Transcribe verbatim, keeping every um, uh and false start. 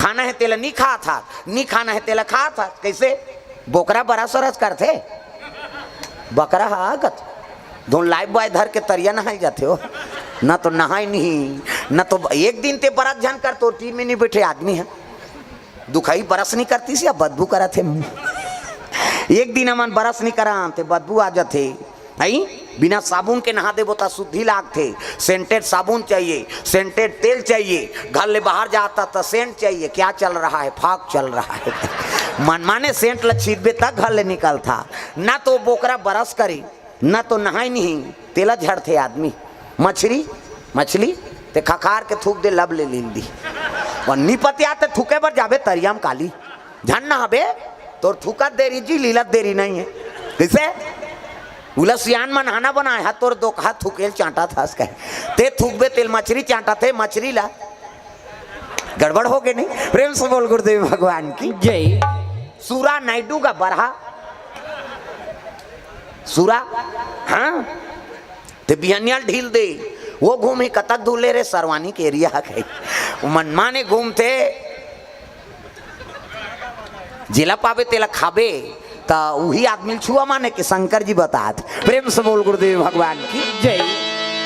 खाना हे तेला नी खात हस, नी खाना हे तेला खात हस। कइसे? बोकरा बरस-वरस करथे? बकरा ह कथे, धुन लाइफबॉय धर के तरिया नहाय जाथे हो। न तो नहाय नहीं, न तो एक दिन ते बरस झन कर, तोर टीम में नी बइठे आदमी ह। दुखई बरस नी करतिस या बदबू करत हे मुंह। एक दिन हमन बरस नी करन ते बदबू आ जाथे। हई, बिना साबुन के नहा देबो त शुद्धि लागथे। सेंटेड साबुन चाहिए, सेंटेड तेल चाहिए, घर ले बाहर जात हस त सेंट चाहिए। क्या चल रहा है? फॉग चल रहा है। मनमाने सेंट ल छींचबे त घर ले निकलथस। ना तो बोकरा बरस करे, ना तो नहाय नहीं, तेला झड़थे आदमी। मछरी, मछली, ते खखार के थूक दे, लब ले लील दिही। अउ नी पतियात हे त थूके बर जाबे तरिया म काली। झन नहाबे, तोर थूकत देरी जी, लीलत देरी नहीं हे। कइसे? उला सियान मन नहाना बनाय हे, तोर दोकहा थूकेल चांटत हस कहे। ते थूकबे तेला मछरी चांटत हे, मछरी ला। गड़बड़ हो गे नहीं? प्रेम से बोल गुरुदेव भगवान की। जय। सूरा नायडू का बरहा। सूरा, हाँ? ते बिहनिया ल ढील दे, वो घूमही कतक दूर ले रे, सरवानी के एरिया ह कही। मनमाने घूमथे, जेला पाबे तेला खाबे, त उही आदमी ल छुआ माने के शंकर जी बतात। प्रेम से बोल गुरुदेव भगवान की। जय।